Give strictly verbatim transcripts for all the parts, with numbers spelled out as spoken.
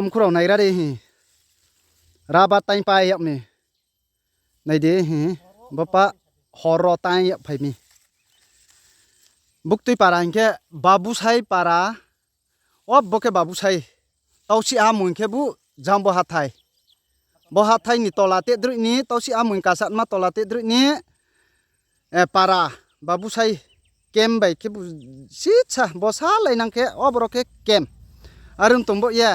Mkhu rao naigra di hi. Rubber taingpai yag mi. Nai di hi. Bo pa hor ro taing yag phai mi. Buktui para hing khe Babusai para. O bo khe Babusai. Tausih ha mung khe bu jang bo hathái. Bo hathái ni tola te droih ni, tausih ha mung kasatma tola te droih ni, para, Babusai camp bai khe bu sisa, bo salai nang khe, o boro khe camp. Are ong tong bo ye,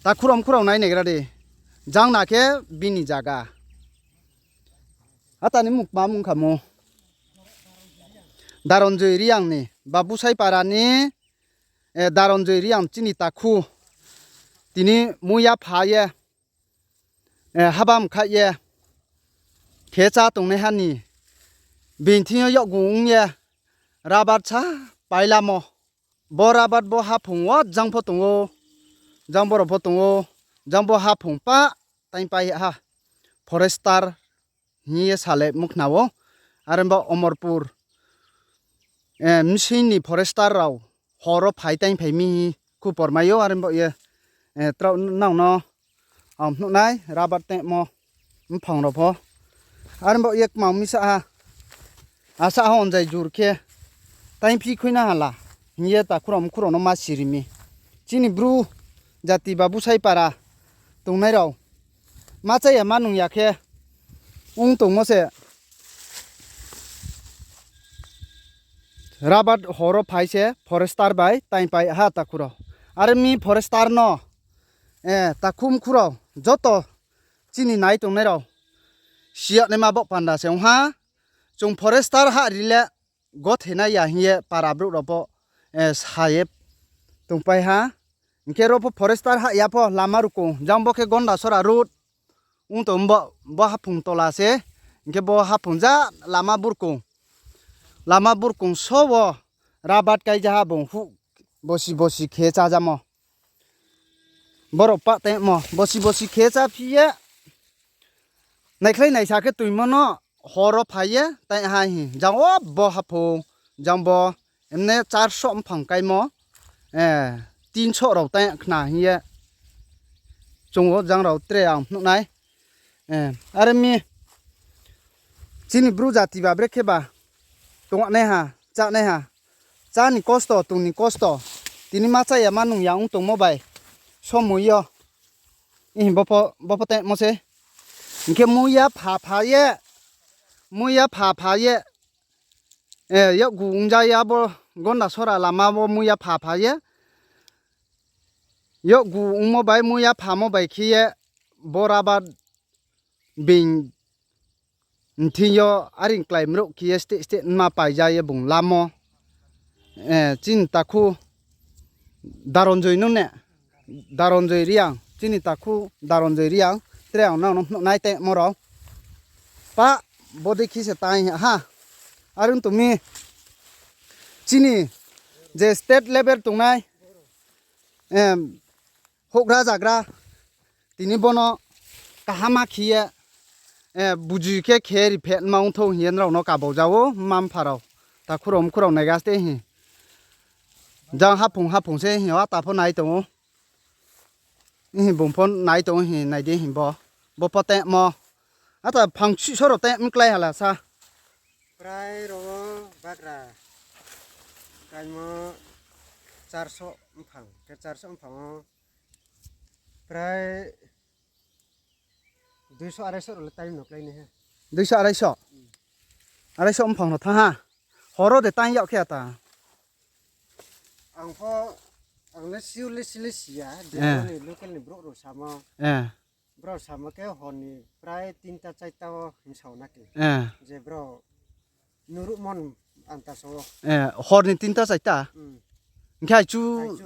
takhu rao mkhu rao nai naigra di. Jang na khe bini zaga. Ata ni mung kma mung kha mo. Daranjoy Reang ni, Babusai para ni, Daranjoy Reang chini takhu. Tini muiya pha ye, haba mkhaih ye, khe chá tongnaiha ni, bini thing yo yakgu ong ye, rubber sa pailamo. Bo rubber bo haphung wo jang pho tong ou, jang bo rao pho tong ou, jang bo haphung pa taingpai ha, forester hing ye salai mkhna ou, are bo Omorpur, msing ni forester rao hor wo phai taingphai mi hing khupor mai ou, are bo ye, trao nang no ang phnuh nai rubber tangmo mphang rao pho. Are bo ye kmang mi sa ha, asa ha onjai jur khe taingphi khui na hala hing ye takhu rao mkhu rao no ma siri mi. Chini Bru jati Babusai para tongnai rao ma chá ya ma nung ya khe ong tongmo se. Rubber hor wo phai se forester bai taingpai ha takhu rao. Are mi forester no, takhu mkhu rao joto chini nai tongnai rao si yag naima bo panda se ong ha. Chung forester hah ri le gothe nai ya hing ye para brouh rao pho sa ye tongpai ha. Hing khe ro pho forester hah ya pho lama rukong, jang bo khe Gondasora road ong tong bo, bo haphung tola se. Hing khe bo haphung ja lama burkong, lama burkong so wo rubber kái ja ha bung huh bosi bosi khe chá jamo. Borao pah tangmo, bosi bosi khe chá phi ye. Naikhlai naisa khe toingmo no hor wo phai ye tang ha hing. Jang o bo haphung, jang bo, emne charso mphang kaimo, tinso rao tang khna hing ye. Chung o jang rao tre ang phnuh nai. Are mi, chini Bru jati ba brekhe ba, tongnaiha, chánaiha, chá ni kosto, tong ni kosto, tini ma chá ya ma nung ya ong tongmo bai, somoi yo, bo pho tangmo se. Hing khe muiya pha pha ye, muiya pha pha ye, yakgu ongja ye abo Gondasora lama wo muiya pha pha ye, yakgu ongmo bai muiya phamo bai khe ye, bo rubber being thing yo aring klái mrouh khe ye steh steh nma paija ye bung lamo. Chini takhu Daranjoy no ne, Daranjoy Reang, chini takhu Daranjoy Reang, tre ang nang no phnuh nai tangmo rao. Pah, bodei khe se tang ha. Are ong tong mi, chini je state level tongnai, houhgra zagra, tini bono kaham khe ye, buji khe khe ri phe nma ong thou hing ye nrao no kabau ja ou, mma mpha rao, takhu rao mkhu rao naiga ste hing. Jang haphung haphung se hing, ata pho nai tong ou. Hing bung pho nai tong hing, nai di hing bo. Bo pho tangmo. Ata phang sihso rao tang mklái hala sa. Prai rao wo bagra kaimo charso mphang, khe charso mphang wo prai duiso araiso rao le tang no klái ni he. Duiso araiso? Araiso mphang rao thanng ha. Hor wo de tang yag khe ata. Ang pho, ang le sure le si le si ya, je aro ni local ni brouh rao samo. Brao samo khe hor ni prai tinta chaita wo hing sao na khe. Je brao nuruhmo anta so. Hor ni tinta chaita? Hing khe aichu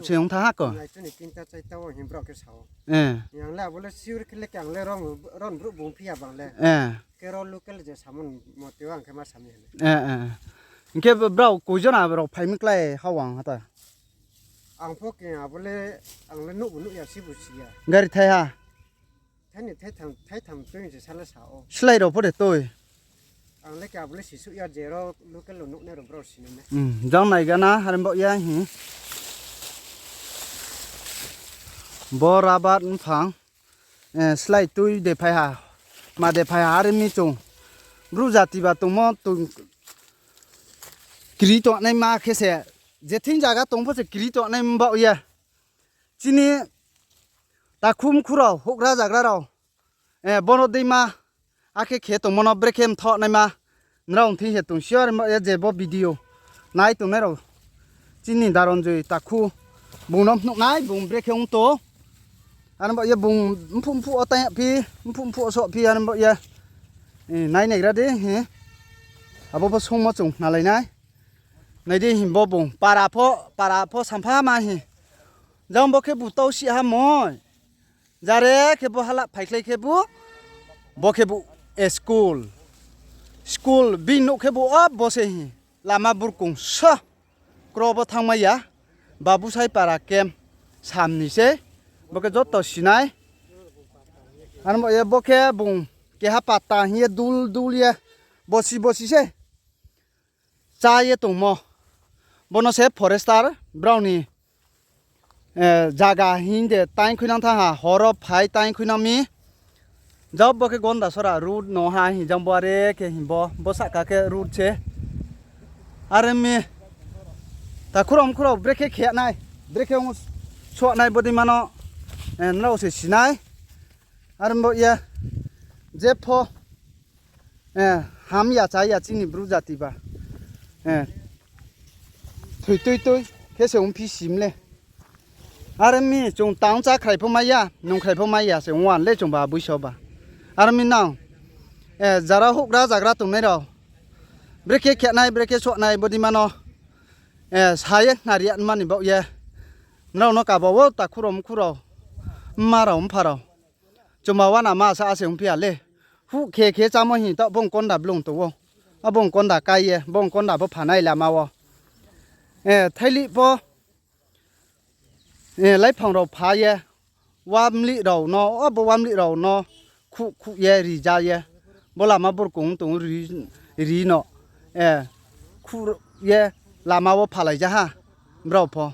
se ong thanng ha ko? Aichu ni tinta chaita wo hing brao khe sao. Ang le abo le sure khe le khe ang le ron brouh bung phi ya bang le. Khe ro local je samo mote ang khe ma sami hale. Hing khe brao koi jona brao phai mi klái ha ang ha ta. Ang pho khe abo le, ang le nuhbu nuh ya, sibu si ya. Gari thai ha? Thai ni thaitham, thaitham tui se sa le sa ou. Slái rao pho de tui. Ang le khe abo le sisuh ya, je rao local rao nuhnai rao brao si nai na. Jang nai gana, harem baoh ya hing. Bo rabar mphang, eh, slái tui de phai ha, ma de phai ha, are mi chung. Bru jati ba tongmo tong, kri tongnaima khe se, je thing zaga tong pho se kri tongnai mbaoh ye. Chini takhu mkhu rao, houhgra zagra rao, eh, bono deima, akhe khe tongmo no brekhe mthoh naima, nrao thing se tong sure mbaoh ye je bo video nai tongnai rao. Chini Daranjoi takhu, bung no phnuh nai, bung brekhe ong to. Are mbaoh ye bung mphuh mphuh wo tang phi, mphuh mphuh wo soh phi, are mbaoh ye, eh, nai naigra di, he. Abo pho sungmo chung nalai nai. Nai di himbo bung, para pho, para pho sampha ma hi. Jang bo khe bu tau si ha moi. Jare khe bo hala phaikhlai khe bu, bo khe bu, eh, school. School bini nouh khe bu, o bo se hi. Lama burkong sa. Kro bo thanngmai ya. Babusai para camp. Sam ni se. Bo khe joto sinai. Ano bo ye bo khe bung keha patta hing ye dul dul ye. Bosi bosi se. Chá ye tongmo. Bono se forester, brao ni, eh, zaga hing de tang khuinang thanng ha, horo phai tang khuinang mi. Jab bo khe Gondasora road no ha hing jang bo are khe hing bo, bo sahka khe road se. Are mi, takhu rao mkhu rao brekhe khe nai, brekhe ong soh nai bodei mano, eh, nrao se sinai. Are bo ye, je pho, eh, hamya chaya chini Bru jati ba. Eh, thoi tui tui khe se ongphi sim le. Are mi chung tang chákhrai pho mai ya, nungkhrai pho mai ya se ong wan le chung ba buiso ba. Are mi nang, eh, jara houhgra zagra tongnai rao. Brekhe khe nai, brekhe soh nai bodei mano, eh, sa ye nari ya mani baoh ye. Nrao no kaba wo takhu rao mkhu rao, mma rao mpha rao. Chuma wana ma sa ase ongphi ya le. Huh khe khe chámo hing taoh bung konda blung tong ou. A bung konda kái ye, bung konda bo phanai lama wo. Eh, thailih pho, eh, laiphang rao pha ye, wamlih rao no, o bo wamlih rao no, khuh khuh ye, ri ja ye, bo lama burkong tong ou ri, ri no, eh, khuh ye, lama wo phalai ja ha, brao pho.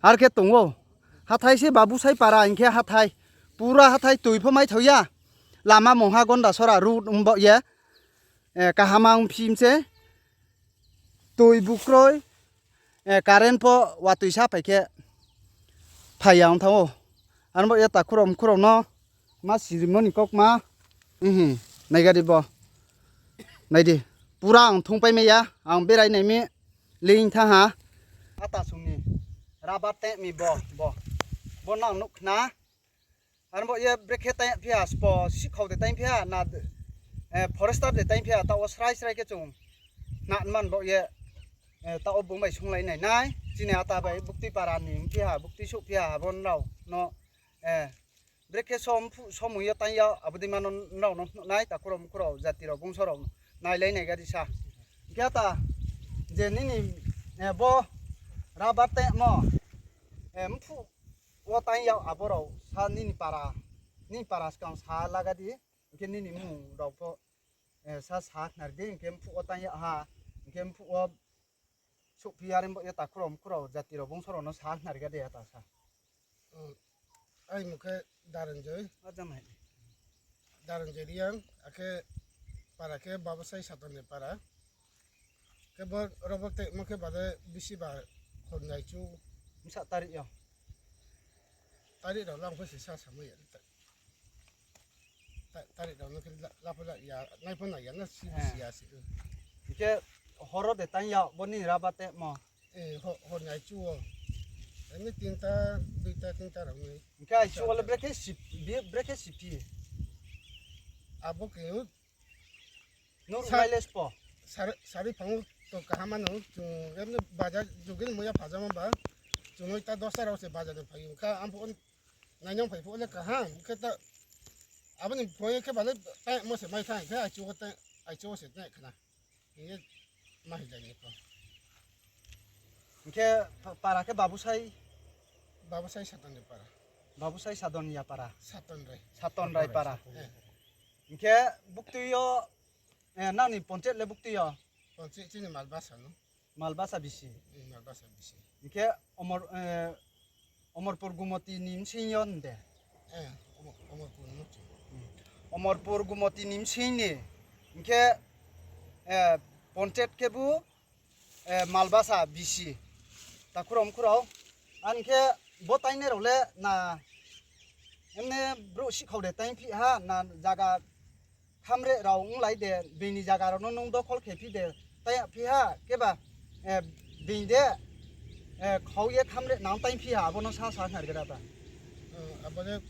Are khe tong ou, hathái se Babusai para hing khe hathái, pura hathái tui pho maithao ya, lama mungha Gondasora road ong baoh ye, eh, kaham ongphi mi se, tui bu kroi, eh, current pho watoi sa phai khe phai ya ong thanng ou. Ano bo ye takhu rao mkhu rao no ma sirimo ni kaukma. Ihi, naiga di bo. Nai di. Pura ang thungpai mai ya, ang berai nai mi, leing thanng ha. Ata sung ni, rubber tang mi bo, bo. Bo nang nuh khna. Are bo ye brekhe tang phi ha, spo sikhau de tang phi ha, na, eh, forester de tang phi ha, taoh wo srai srai khe chung na man bo ye, eh, taoh wo bung bai sunglai nai nai, chini ata bai bukti para ni phi ha, bukti souh phi ha, abo nrao no, eh, brekhe som phu-, somung yo tang ya, abo dei mano nrao no phnuh nai, takhu rao mkhu rao, jati rao, bungso rao, nailai nai ga di sa. Hing khe ata, je nini, eh, bo rubber tangmo, eh, mphuh wo tang ya abo rao sa nini para, nini para skang sa laga di, hing khe nini mmung rao pho, eh, sa sa khnari di, hing khe mphuh wo tang ya ha, hing khe mphuh wo souhphi are bo ye takhu rao mkhu rao, jati rao, bungso rao no sa khnari ga di ata sa. Aini mung khe Daranjoi. Daranjoi Reang, akhe para khe Babusai Saton ni para. Khe bo rubber tangmo khe bade bisi ba hor nai chu. Bsa tarik yo? Tarik rao lang pho se sa samai ya. Ta-, tarik rao no khe la-, la pho la ya, nai pho nai ya, na si pho si ya se. Hing khe horo de tang ya, bo ni rubber tangmo? Eh, ho-, hor nai chu wo. Eni tinta, duita, tinta rao ni. Hing khe aichu wo le brekhe si, bi-, brekhe si phi? Abo khe Nung sa-, ruhmai le spo? Sari, sari phang to kaham ano, chung emne bazar jugin muya phajama ba, chung noita dosta rao se bazar ni phai kha, ang pho nainang phai pho le kaham, khe ta, abo ni phone khe ba le tangmo se mai thanng khe, aichu wo tang, aichu wo se tang khna. Hing ye ma hing jai ni pho. Hing khe pa-, para khe Babusai? Babusai Saton ni para. Babusai Sadon ya para? Saton Rai. Saton Rai para. Eh. Hing khe buktui yo, eh, nang ni panchayat le buktui yo? Panchayat chini Malbasa no. Malbasa bisi? Hmm, Malbasa bisi. Hing khe omor, eh, Omorpur Gumoti ni bsing yo de. Omorpur Gumoti ni bsing ni, hing khe, eh, panchayat khe bu, eh, Malbasa B C. Takhu rao mkhu rao. Ani khe bo taingnai rao le na, emne brouh sikhau de taingphi ha, na zaga khamre rao onglai de, bini zaga rao no nung dokhol khe phi de, taing phi ha, keba, eh, bini de, eh, khau ye khamre nang taing phi ha, abo no sa sa khna ri gada ta. Abo le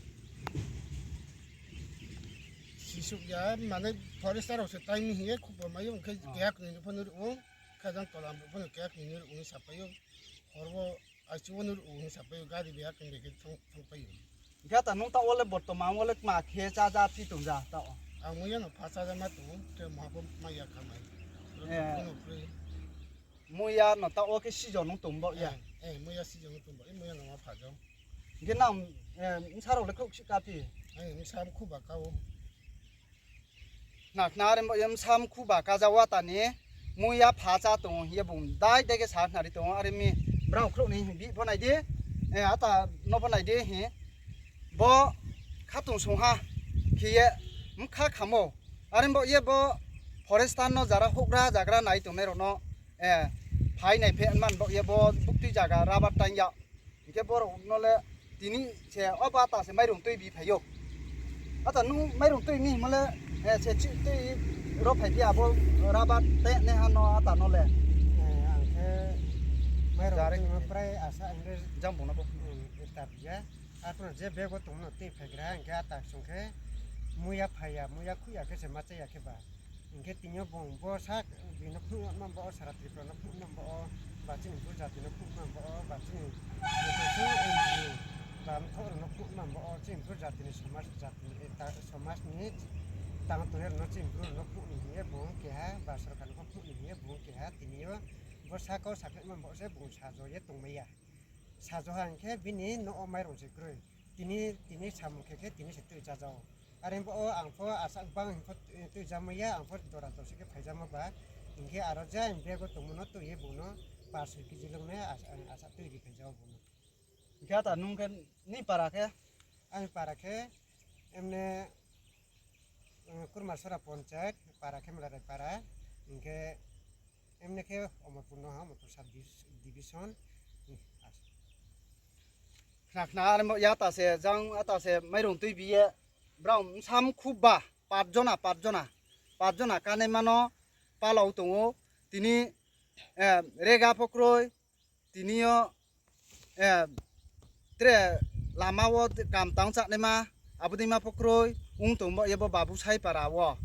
sisuk ya, mane forester rao se taing ni hing ye khupor mai ou, hing khe keha kni no pho nuru ou, khe jang tola brouh pho no keha kni nuru ou hing sapai ou, hor wo Aichu wo nuru ou hing sapai ou, gari beha kni bekhe thang, thangpai ou. Hing khe ta nung taoh wo le bortoman wo le kma khe chá ja phi tong ja taoh wo? Ang muiya no pha chá ja ma tong ou, khe maha pho mai ya kha mai. Muiya no taoh wo khe sijo nung tong baoh ye? Muiya sijo nung tong baoh ye, muiya no ma pha ja ou. Hing khe nang, eh, bsa rao le khrouhsih ka phi? Bsa mkhu ba ka ou. Khna khna are baoh ye bsa mkhu ba ka ja wa ta ni, muiya pha chá tong ou hing ye bung dai dai khe sa khna ri tong ou, are mi brao khrouh ni hing bih pho nai di, eh, ata no pho nai di hing. Bo khatungsung ha khe ye bkha khamo. Are baoh ye bo forester no jara houhgra jagra nai tongnai rao no, eh, phai nai phe man baoh ye bo buktui zaga rubber taing ya. Hing khe borao no le tini se oba ata se mairung tui bi phai ou. Ata nung mairung tui mi hingmo le, eh, se chih tui ro phai phi abo rubber taingnaiha no ata no le. Ang khe mairung tuimo prai asa hing le jang bung no bo. Ata ya. Arphuh no je bag wo tongmo no tui phaigra ha, hing khe ata song khe muiya phai ya, muiya khui ya khe se ma chá ya khe ba. Hing khe tini yo bung bo sa, bini no phnuh man ba wo, sara Tripura no phnuh man ba wo, ba chini Bru jati no phnuh man ba wo, ba chini joto su N G O, ba mthoh rao no phnuh man ba wo, chini Bru jati ni somaj, jati ni, eh, ta-, somaj ni tang tongnai rao no chini Bru rao no phnuh ni hing ye bung keha, ba sorkar no pho phnuh ni hing ye bung keha, tini yo bo sa kau sakhlai man ba wo se bung sajo ye tongmai ya. Sajo ha hing khe bini nouh wo mairung se kroi. Tini, tini samung khe khe tini se tui chá ja ou. Are bo wo ang pho asa gbang hing pho tui jamai ya, ang pho dora dor se khe phai jamo ba. Hing khe aro je ang bag wo tongmo no tui ye bung no par soi kg longnai asa, asa tui ri phai ja ou bung no. Hing khe ata nung khe ni para khe? Ani para khe emne, eh, Kurmasora Panchayat, para khe Mlarai para, hing khe emne khe Omorpur no ha, Omorpur sub divis-, division. Khna khna are baoh ye ata se, jang ata se mairung tui bi ye, brao bsa mkhu ba, pat jona, pat jona, pat jona kanaima no pala wo tong ou, tini, eh, rega pho kroi, tini yo, eh, tre lama wo kam tang chánaima, abo deima pho kroi, ong tong baoh ye bo Babu Sai para wo.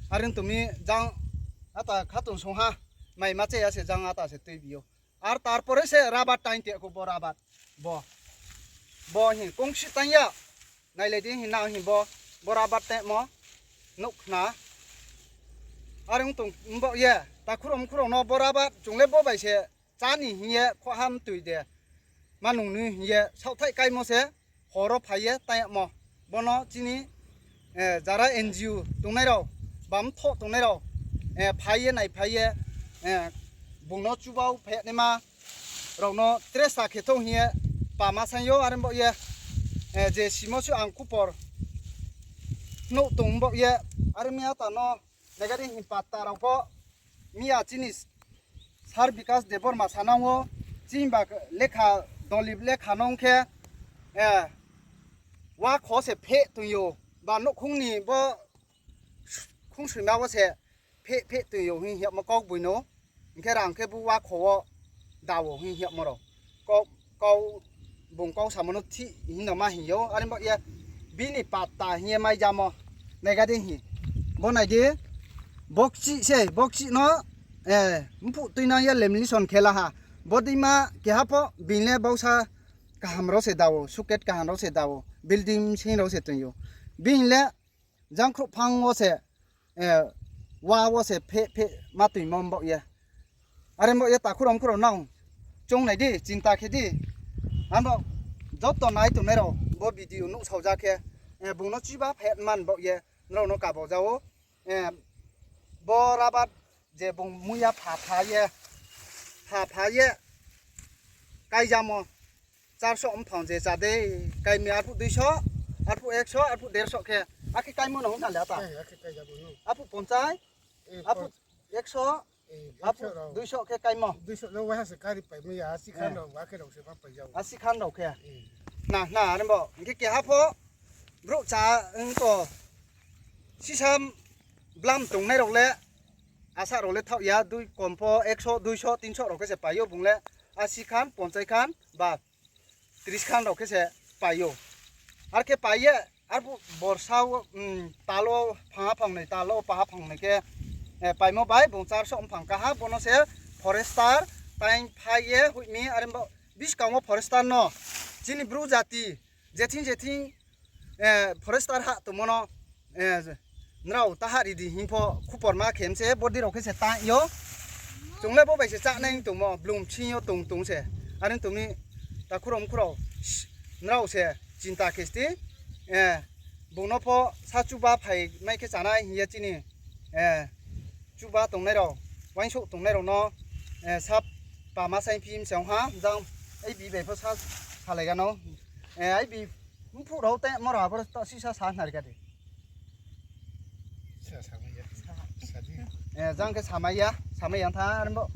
Are ong tong mi jang ata khatungsung ha, mai ma chá ya se jang ata se tui bi ou. Ar tarpore se rubber taing te kho bo rubber. Bo. Bo hing kongsi taing ya. Nailai di hing nang hing bo. Bo rubber taingmo. Nouh khna. Are ong tong baoh ye. Takhu rao mkhu rao no bo rubber chung le bo bai se chá ni hing ye khoham tui de. Manung ni hing ye saohthaih kaimo se. Hor wo phai ye taing yagmo. Bono chini, eh, jara N G O tongnai rao, ba mthoh tongnai rao, eh, phai ye naiphai ye, eh, bung no chubau phai yagnaima rao no tre sa khe thou hing ye pama saing yo, are baoh ye, eh, je simo se ang khupor nouh tong baoh ye, are mi ata no naiga di hing patta rao pho, miya chini Sir Bikash Debbarma sanang wo, chini ba lekha, dolip lekha no ong khe, eh, wa kho se pheh tong yo, ba nouhkhong ni bo khongsoima wo se pheh pheh tong yo hing yagmo kau boi no, hing khe rang khe bu wa kho wo da wo hing yagmo rao. Kau, kau, bung kau samo no thih hing no ma hing yo, are baoh ye bini patta hing ye mai jamo, naiga di hing. Bo nai di, bokchih se, bokchih no, eh, mphuh tuinang ye lamination khe la ha. Bo deima keha pho bini le bausa kaham rao se da wo, suket kaham rao se da wo, building bsing rao se tong yo. Bini le jangkhrouh phang wo se, eh, wa wo se pheh pheh ma toimo baoh ye. Are baoh ye takhu rao mkhu rao nang choung nai di, chinta khe di. Ano joto nai tongnai rao bo video nuhsao ja khe, eh, bung no chiba phet man baoh ye, nrao no kabo ja ou. Eh, bo rubber je bung muiya pha pha ye, pha pha ye, kaijamo. charso mphang je chá dei, kaimi arphuh duiso, arphuh ekso, arphuh derso khe, akhe kaimo no hing na le ata. Arphuh ponchai, arphuh ekso, arphuh duiso khe kaimo. Asi khan rao khe. Na, na, are bo, hing khe keha pho, brouh chá, ong to, sisa blam tongnai rao le, asa rao le thaoh ya, dui kom pho ekso, duiso, tinso rao khe se pai ou bung le, asi khan, ponchai khan, ba tris khan rao khe se pai ou. Ar khe pai ye, arphuh borsa wo, tal wo phaha phangnoi, tal wo paha phangnoi khe, paimo bai bung charso mphang kaha, bo no se forester taing phai ye hoih mi, are bo buskang wo forester no chini Bru jati, jething jething, forester ha tongmo no, nrao ta ha ri di hing pho khupor ma khe mse, bodi rao khe se tang yo. Chung le bo bai se chánai tongmo, blung bsing yo tong tong se. Are tong mi, takhu rao mkhu rao, nrao se chinta khe sti, bung no pho sa chuba phai mai khe chánai hing ye chini, chuba tongnai rao, uaingsouh tongnai rao no, sa pama saingphi mse ong ha, jang, aibi bai pho sa, salai ga no, aibi, mphuh rao tei mora abo to sisa sa nari ga di. Jang khe samai ya, samai ya tha, are bo,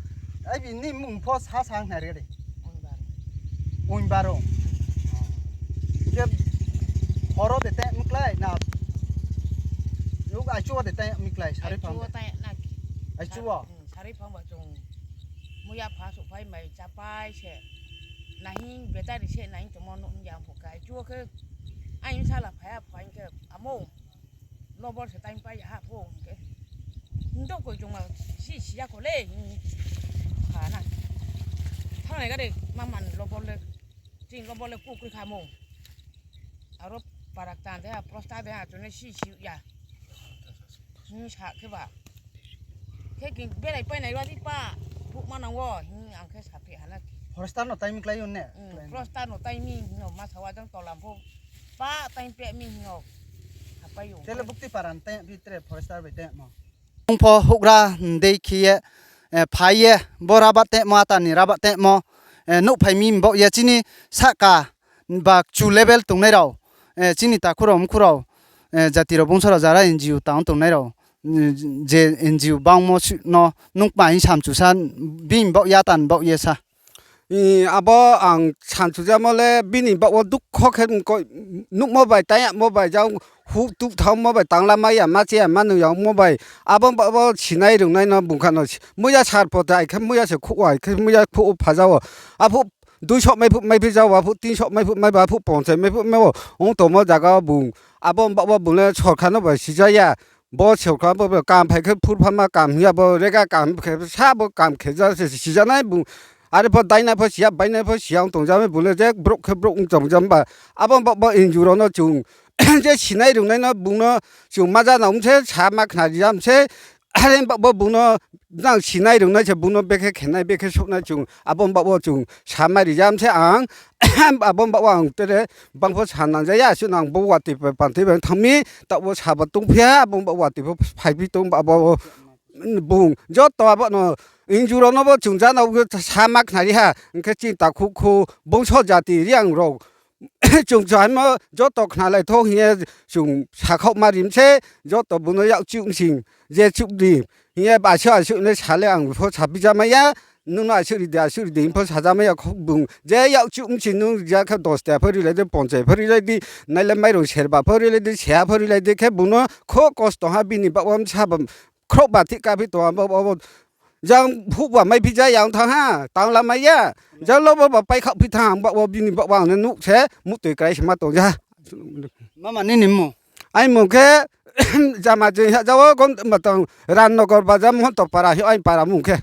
aibi ni mmung pho sa sa nari ga di. Oingbaro. Khe horo de tei mklái na, aichu wo de tei mklái, sari phang de. Aichu wo. Sari phang ba chung muya pha souhphai mai chápai se, naihing battery se naihing tongmo nuh ya phuh khe, aichu wo khe, aini bsala phai ya phai khe, amo, lobor se time pai ya ha pho hing khe. Hing do koi chung ma si si ya kho le hing kha na. Thanngnai ga de mama ni lobor le, chini lobor le kukroi kha mo. Aro para ktan de ha, prosta de ha, chung le si si ya. Hing sa khe ba. Khe ki berai painai wa di pa, buh manang wo, hing ang khe saphi ha na. Forester no time klái yo ne? Forester no time hing no ma sa wa jang tolam pho. Pa time pe mi hing no. Sapai yo. Tele bukti para ni tei phi tre forester bai tei mo. Ong pho houhgra dei khe ye, phai ye, bo rubber tei mo, ata ni rubber tei mo, nuhphai mi baoh ye chini sahka ba kchu level tongnai rao, chini takhu rao, mkhu rao, jati rao, bungso rao, jara N G O tang tongnai rao, je N G O bangmo no nung kma hing samchu sa, bini baoh ye, ata ni baoh ye sa. Abo ang samchujamo le bini baoh wo dukho khe nuhmo bai, tayamo bai, jang huh tuh thanngmo bai, tangla mai ya, ma che ya, ma nung ya ongmo bai, abo baoh wo sinai rungnai no bung kha no, muya sar pho tai khe muya se khuh wo, ai khe muya khuh wo phaja wo. Aphuh duiso maiphuh maiphi ja wo, aphuh tinso maiphuh maiba, aphuh ponchai maiphuh mai wo ong tongmo zaga wo bung. Abo baoh wo bung le sorkar no bai sija ya. Bo sorkar bo kam phai khe phurphama kam hing ya, bo rega kam khe sa bo kam khe ja se sijanai bung. Are pho dainai pho siya, bainai pho siya ong tongja mi bung le je brouh khe brouh ong tongja ba. Abo baoh bo N G O rao no chung je sinai rungnai no bung no chung maja na ong se sa ma khna ri ya se. Are baoh bo bung no nang sinai rungnai se bung no bekhe khenai, bekhe souhnai chung. Abo baoh wo chung sa ma ri ya se ang. Abo baoh wo ang tere bang pho sa nang ja ya, asuh nang bo watoi bai pantoi bai thanng mi, taoh wo sa ba tongphi ha, abo baoh watoi pho phaiphi tong ba bo bung. Joto abo no N G O rao no bo chung ja na sa ma khnari ha, hing khe chini takhu khu bungso jati Reang rao chung chaimo joto khnalai tho hing ye chung sakhaoh ma ri mi se, joto bung no yakchuh bsing je chuh di hing ye asuh asuh le sa le ang pho saphi ja mai ya, nung no asuh ri di, asuh ri di hing pho sa ja mai ya kho bung. Je yakchuh bsing nung ja khe dos ta pho rilai di, ponchai pho rilai di, nai le mairung serba pho rilai di, seha pho rilai di khe bung no kho kosto ha bini baoh wo bsa ba khrouhba thih kaphi tong ha bo, bo, bo. Jang phuh ba maiphi ja ya ong thanng ha, tangla mai ya. Jang lobo ba paikhaohphi thanng ha, ang baoh wo bini baoh wo ang le nuh se, muhtoi krai se ma tong ja. Mama nini mmung? Aini mmung khe, Jamajen ha ja wo, gom ma tong, Rannogor bajar Mohonto para hing aini para mmung khe.